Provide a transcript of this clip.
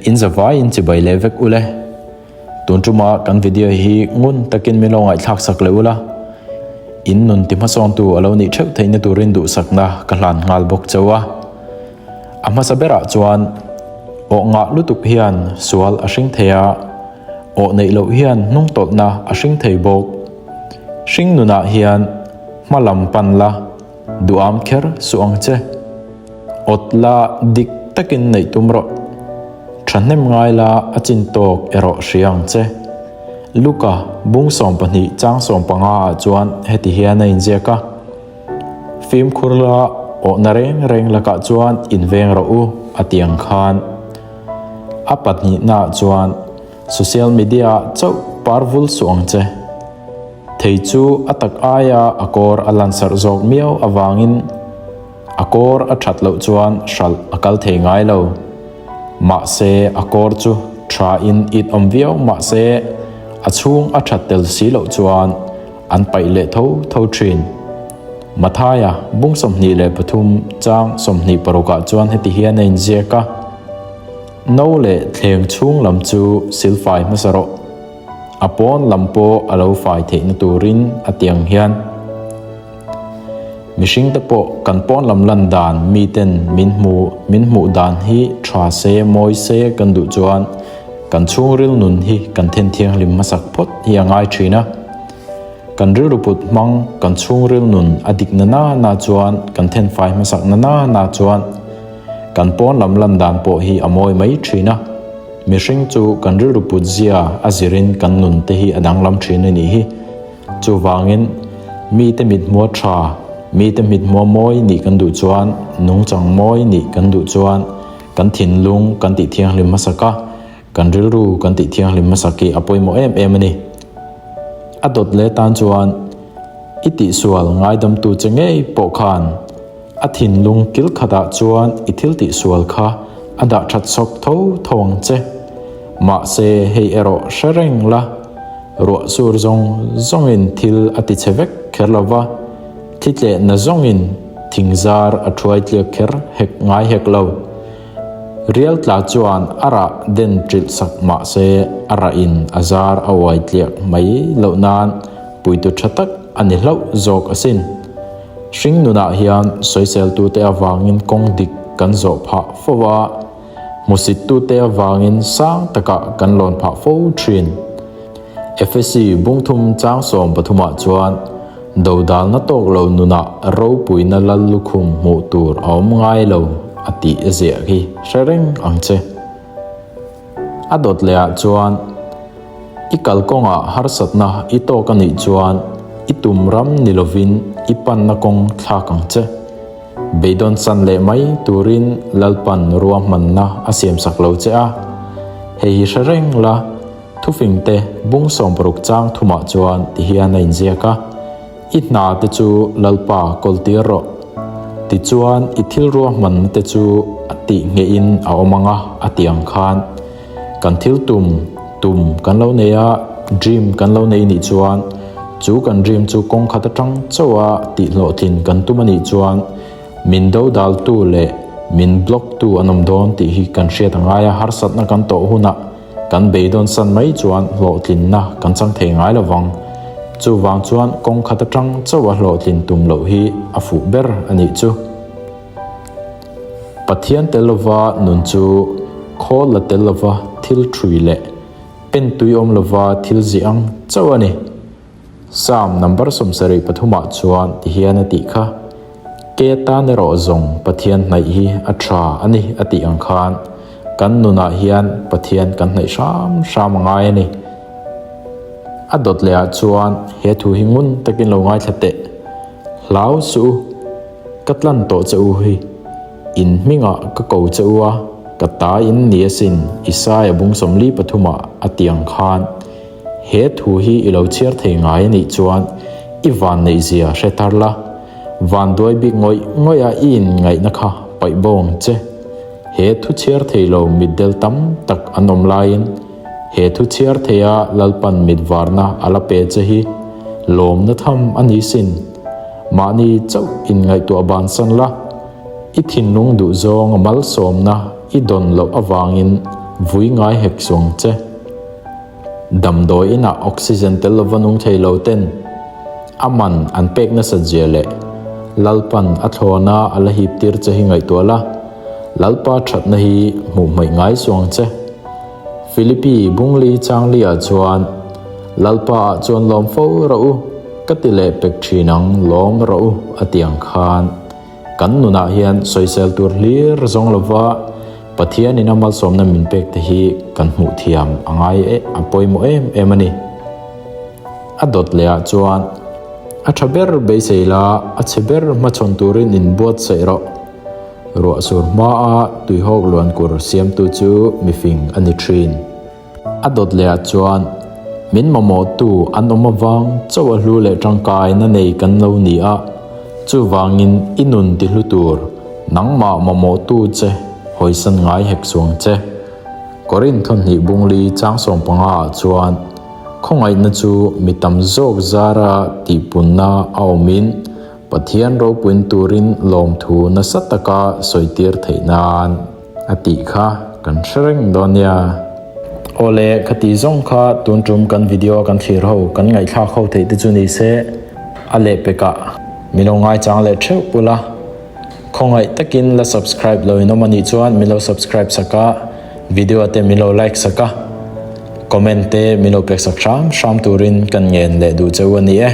In zavaiin chibai leh vek ule. Tun tuma kan video hi ngun takin min lo ngaihthlak sak leh ula. In nun ti hmasawntu a lo nih theuh theihna turin duhsakna ka hlan nghal bawk chauh a. A hmasa berah chuan awh ngah lutuk hian sual a hring thei a, awh neih loh hian hnungtawlhna a hring thei bawk. Hring nunah hian hma lam pan la, duham kher suh ang che. Awt la dik takin neih tum rawh. Thahnem ngai la a chin tawk erawh hria ang che. Luka bung 12 chang 15 ah chuan heti hian a inziak a. Fimkhur la awhna reng reng lakah chuan inveng rawh u a ti ang khan. A pahnihnaah chuan social media ah chauh par vul suh ang che. Thei chu a tak aia a kawr a lansarh zawk miau avangin a kawr a that loh chuan hralh a kal thei ngai lo. Mahse a kawr chu tha in it awm viau mahse a chhung a that tel si loh chuan an paih leh tho tho thin. Mathaia bung 23 chang 26 ah chuan heti hian a inziak a, No leh thleng chhung lam chu silfai hmasa rawh. A pawn lam pawh a lo fai theihna turin a ti ang hian. Mihring te pawh kan pawn lam lan dan miten min hmu min hmuh dan hi tha se mawi se kan duh chuan kan chhungril nun hi kan then thianghlim hmasak phawt hi a ngai thin a. Kan rilru put hmang kan chhungril nun a dik na na na chuan kan then fai hmasak na na na chuan kan pawn lam lan dan pawh hi a mawi mai thin a. Mihring chu kan rilru put zia a zirin kan nun te hi a danglam thin a nih hi. Chuvangin, mite mithmua tha, mite mithmua mawi nih kan duh chuan, nungchang mawi nih kan duh chuan, kan thinlung kan tih thianghlim hmasak a, kan rilru kan tih thianghlim hmasak hi a pawimawh em em a ni. A dawt leh tan chuan, i tihsual ngaidamtu che ngei pawh khan a thinlung kil khatah chuan i thil tihsual kha a dah that sawk tho tho ang che. Mahse, hei erawh hre reng la. Ruah sur zawng zawngin thil a ti chhe vek kher lo va, thli tlehna zawngin thing zar a thuai tliak kher hek ngai hek lo. Rial tla chuan a rah den trilh sak mah se a rah in a zar a uai tliak mai loh nan puitu tha tak a ni hlauh zawk asin. Hring nunah hian sawiseltute avangin kawng dik kan zawh phah fo a. Hmusittute avangin sang takah kan lawn phah fo thin. Efesi bungthum chang 13 ah chuan dodalna tawk lo nunah ropuina lal lukhum hmuh tur a awm ngai lo a tih a ziah hi hre reng ang che. A dawt leh ah chuan i kalkawngah harsatna i tawk a nih chuan i tum ram ni lovin i panna kawng thlak ang che. Beidawn chan leh mai turin Lalpan ruahmanna a siamsak lo che a, hei hi hre reng la, thufingte bung 60 chang thumah chuan tihian a inziak a, I hna te chu Lalpa kawltir rawh, tichuan i thil ruahmanna te chu a tih nghehin a awm ang a, a ti ang khan kan thil tum tum kan lo nei a, dream kan lo nei nih chuan chu kan dream chu kawng khat atang chauha tihhlawhtlin kan tum a nih chuan min dodaltu leh min block tu an awm dawn tih hi kan hriat a ngai a, harsatna kan tawh hunah kan beidawn san mai chuan hlawhtlinna kan chang thei ngai lo vang. Chuvang chuan kawng khat atang chauha hlawhtlin tum loh hi a fuh ber a nih chu. Pathian tel lova nun chu khawl la tel lova thil thui leh pen tui awm lova thil zih ang chauh a ni. Psalm number 73 ah chuan ti hian a tih kha, Ke tan erawh zawng Pathian hnaih hi a tha a ni a tih ang khan kan nunah hian Pathian kan hnaih hram hram a ngai a ni. A dawt leh ah chuan he thu hi ngun takin lo ngaithla teh. Hlau suh u. Ka tlan tawh che u hi, in hmingah ka ko che u a, ka ta in ni asin, Isaia bung 43 ah a ti ang khan, he thu hi i lo chhiar thei ngai a nih chuan i van neih zia hre tar la, van duai bik ngawih ngawih a i inngaihna kha paih bo ang che. He thu chhiar thei lo mitdel tam tak an awm laiin he thu chhiar thei a Lalpan mitvarna a la pe che hi lawmna tham a ni sin. Mahni chauh inngaihtuah bansan la, i thinlung duhzawng a malsawmna i dawn loh avangin. vui ngai hek suang che. Damdawi inah oxygen tel lova nung thei lo ten a man an pek nasat zia leh Lalpan a thlawna a la hip tir che hi ngaihtuah la, Lalpa thatna hi hmuh hmaih ngai suang che. Philippi Bungli Changli ah chuan Lalpa ah chuan lawm fo rawh u, ka ti leh pek thin ang lawm rawh u a ti ang khan. Kan nunah hian sawisel tur hlir zawng lova Pathianin a malsawmna min pek te hi kan hmuh thiam a ngai e, a pawimawh em em a ni. A dawt leh ah chuan a tha ber beisei la, a chhe ber hmachhawn turin inbuatsaih rawh. Ruah sur hmaa tuihawk luankur siamtu chu mifing a ni thin. A dawt leh ah chuan min mamawhtu an awm avang chauh a hlu leh tangkaina nei kan lo ni a, chuvangin i nun ti hlu tur nangmah mamawhtu che hawisan ngai hek suang che. Korin thawhnih bungli chang 15 ah chuan khawngaihna chu mi tam zawk zara tihpunna a awmin Pathian ropuin turin lawmthu nasa taka sawitir theih nan a tih kha kan hre reng dawn nia. Awle, khati zawng kha tun tum kan video kan thlir ho, kan ngaihthlak ho theih te chu ni se, a lehpekah min lo ngaichang leh theuh ula. Khawngaih takin la subscribe lo in awm anih chuan min lo subscribe sak a, video te min lo like sak a, comment te min lo pek sak hram hram turin kan ngen leh duh cheu a ni e.